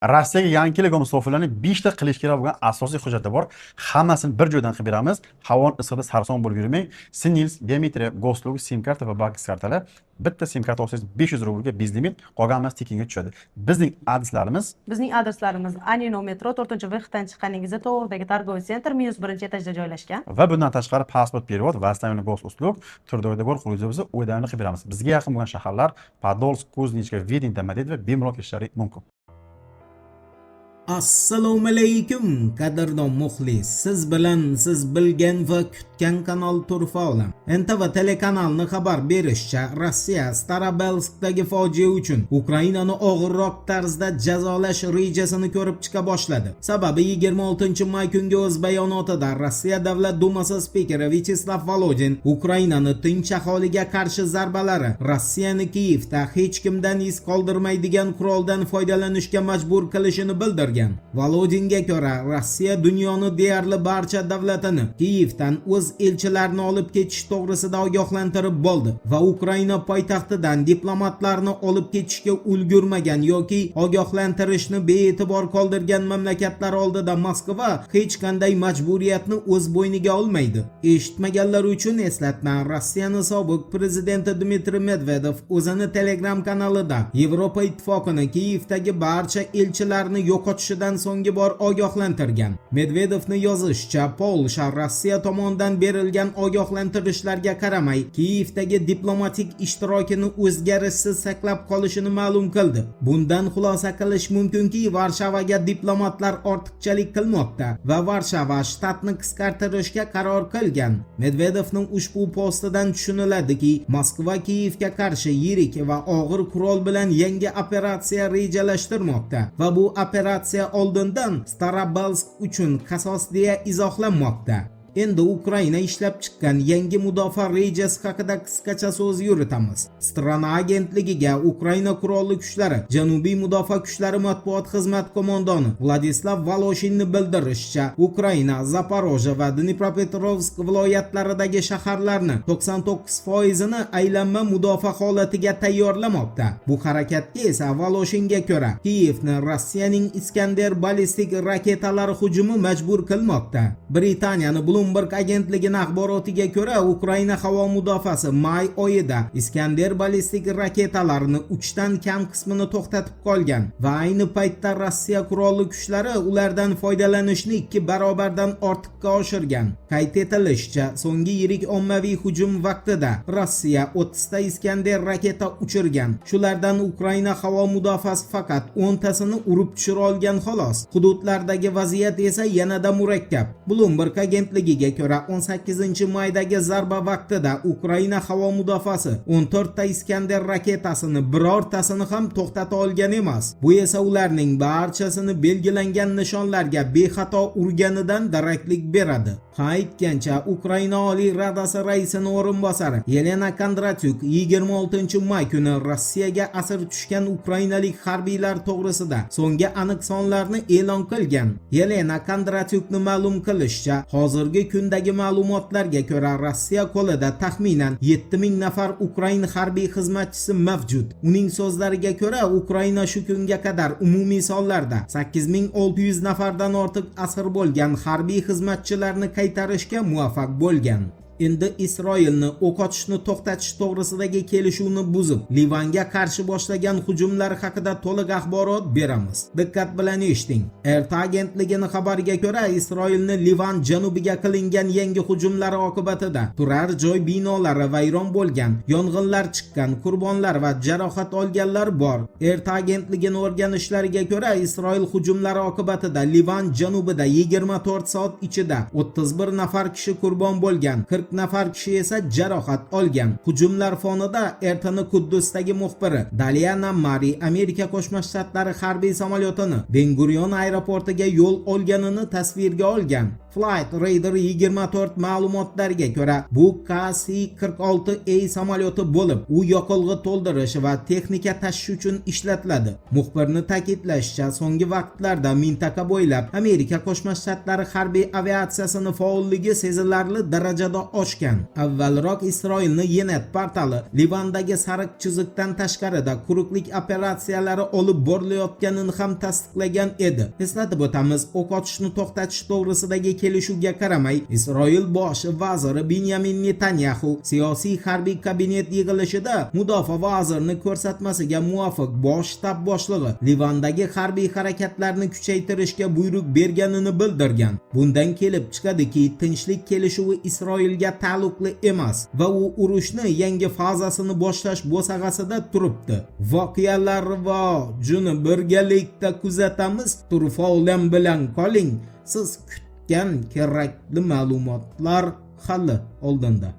Rossiyaga yangi kelgan musofirlarni beshta qilish kerak bo'lgan asosiy hujjati bor. Hammasini bir joydan qilib beramiz. Havoni issig'ida sarson bo'lib yurmang. СНИЛС, biometriya, госуслуги, sim karta va bank kartalar. Bitta sim karta olsangiz 500 rublga безлимит, qolgan hammasi tekinga tushadi. Bizning adreslarimiz: Bizning adreslarimiz: Anino metro 4-выход dan chiqqaningizda to'g'ridagi торговый центр, -1 etajda joylashgan. Va bundan tashqari паспорт перевод, восстановление госуслуг, трудовой договор qo'lingizda o'ydanini qilib beramiz. Bizga yaqin bo'lgan shaharlar: Podolsk, Kuznechka, Viden, Domodedovo, bemalol kelishlari mumkin. Assalomu alaykum, qadrdon muxlis. Siz bilan siz bilgan va kutgan kanal Turfa olam. NTV telekanalini xabar berishicha, Rossiya Starobelskdagi fojia uchun Ukrainani og'irroq tarzda jazolash rejasini ko'rib chiqa boshladi. Sababi 26-may kungi o'z bayonotida Rossiya Davlat Dumasi spikeri Vyacheslav Volodin Ukrainani tinch aholiga qarshi zarbalari Rossiyani Kiyevda hech kimdan iz qoldirmaydigan quroldan foydalanishga majbur qilishini bildirgan. Volodinga ko'ra, Rossiya dunyoni deyarli barcha davlatini Kiyevdan o'z elchilarini olib ketish to'g'risida ogohlantirib bo'ldi va Ukraina poytaxtidan diplomatlarni olib ketishga ulgurmagan yoki ogohlantirishni bee'tibor qoldirgan mamlakatlar oldida Moskva hech qanday majburiyatni o'z bo'yniga olmaydi. Eshitmaganlar uchun eslatma: Rossiyani sobiq prezidenti Dmitriy Medvedev o'zini Telegram kanalida Yevropa Ittifoqini Kiyevdagi barcha elchilarni yo'qotishidan so'nggi bor ogohlantirgan. Medvedevni yozishicha, Polsha Rossiya tomonidan berilgan ogohlantirishlarga qaramay Kiyevdagi diplomatik ishtirokini o'zgarishsiz saqlab qolishini ma'lum qildi. Bundan xulosa qilish mumkinki, Varshavaga diplomatlar ortiqchalik qilmoqda va Varshava shtatni qisqartirishga qaror qilgan. Medvedevning ushbu postidan tushuniladiki, Moskva Kiyevga qarshi yirik va og'ir qurol bilan yangi operatsiya rejalashtirmoqda va bu operatsiya oldindan Starobelsk uchun qasos deya izohlanmoqda. Endi Ukraina ishlab chiqqan yangi mudofaa rejasi haqida qisqacha so'z yuritamiz. Strana agentligiga Ukraina qurolli kuchlari Janubiy mudofaa kuchlari matbuot xizmati qo'mondoni Vladislav Voloshinni bildirishicha, Ukraina Zaporojye va Dnipropetrovsk viloyatlaridagi shaharlarni 99%ini aylanma mudofaa holatiga tayyorlamoqda. Bu harakatga esa, Voloshinga ko'ra, Kiyevni Rossiyaning Iskander ballistik raketalari hujumi majbur qilmoqda. Britaniyani Bloomberg agentligining axborotiga ko'ra, Ukraina havo mudofaasi may oyida Iskander ballistik raketalarini 3 dan kam qismini to'xtatib qolgan va ayni paytda Rossiya qurolli kuchlari ulardan foydalanishni 2 barobardan ortiqqa oshirgan. Qayd etilishicha, so'nggi yirik ommaviy hujum vaqtida Rossiya 30 ta Iskander raketa uchirgan. Shulardan Ukraina havo mudofaasi faqat 10 tasini urib tushira olgan, xolos. Hududlardagi vaziyat esa yanada murakkab. Bloomberg agentligiga ko'ra, 18 maydagi zarba vaqtida Ukraina havo mudofaasi 14 ta Iskander raketasini birortasini ham to'xtata olgan emas. Bu esa ularning barchasini belgilangan nishonlarga bexato urganidan daraklik beradi. Ha, aytgancha, Ukraina Oliy Radasi raisining o'rinbosari Yelena Kondratyuk 26 may kuni Rossiyaga asir tushgan ukrainalik harbiylar to'g'risida so'nggi aniq sonlarni e'lon qilgan. Yelena Kondratyukni ma'lum qilishicha, hozirgi kundagi ma'lumotlarga ko'ra, Rossiya qo'lida taxminan 7000 nafar ukrain harbiy xizmatchisi mavjud. Uning so'zlariga ko'ra, Ukraina shu kunga qadar umumiy sonlarda 8600 nafardan ortiq asir bo'lgan harbiy xizmatchilarni qaytarishga muvaffaq bo'lgan. Endi Isroilni o'q otishni to'xtatish to'g'risidagi kelishuvni buzib, Livanga qarshi boshlagan hujumlar haqida to'liq axborot beramiz. Diqqat bilan eshiting. RT agentligining xabariga ko'ra, Isroilni Livan janubiga qilingan yangi hujumlari oqibatida turar joy binolari vayron bo'lgan, yong'inlar chiqqan, qurbonlar va jarohat olganlar bor. RT agentligining o'rganishlariga ko'ra, Isroil hujumlari oqibatida Livan janubida 24 soat ichida 31 nafar kishi qurbon bo'lgan, 40 nafar kishi esa jarohat olgan. Hujumlar fonida RTni Quddusdagi muxbiri Daliana Mari Amerika Qo'shma Shtatlari harbiy samolyotini Ben Gurion aeroportiga yo'l olganini tasvirga olgan. Flight Radar 24 ma'lumotlariga ko'ra, bu KC-46A samolyoti bo'lib, u yoqilg'i to'ldirish va texnika tashish uchun ishlatiladi. Muxbirni ta'kidlashicha, so'nggi vaqtlarda mintaqa bo'ylab Amerika Qo'shma Shtatlari harbiy aviatsiyasini faolligi sezilarli darajada oshgan. Avvalroq Isroilni Ynet portali Livandagi sariq chiziqdan tashqarida quruqlik operatsiyalari olib borilayotganini ham tasdiqlagan edi. Eslatib o'tamiz, o'q otishni to'xtatish to'g'risidagi kelishuvga qaramay, Isroil bosh vaziri Binyamin Netanyaxu siyosiy harbiy kabinet yig'ilishida mudofaa vazirini ko'rsatmasiga muvofiq bosh shtab boshlig'i Livandagi harbiy harakatlarni kuchaytirishga buyruq berganini bildirgan. Bundan kelib chiqadiki, tinchlik kelishuvi Isroilga taalluqli emas va u urushni yangi fazasini boshlash bo'sag'asida turibdi. Voqealar rivojini birgalikda kuzatamiz. Turfa olam bilan qoling. Siz kutgan kerakli ma'lumotlar hali oldinda.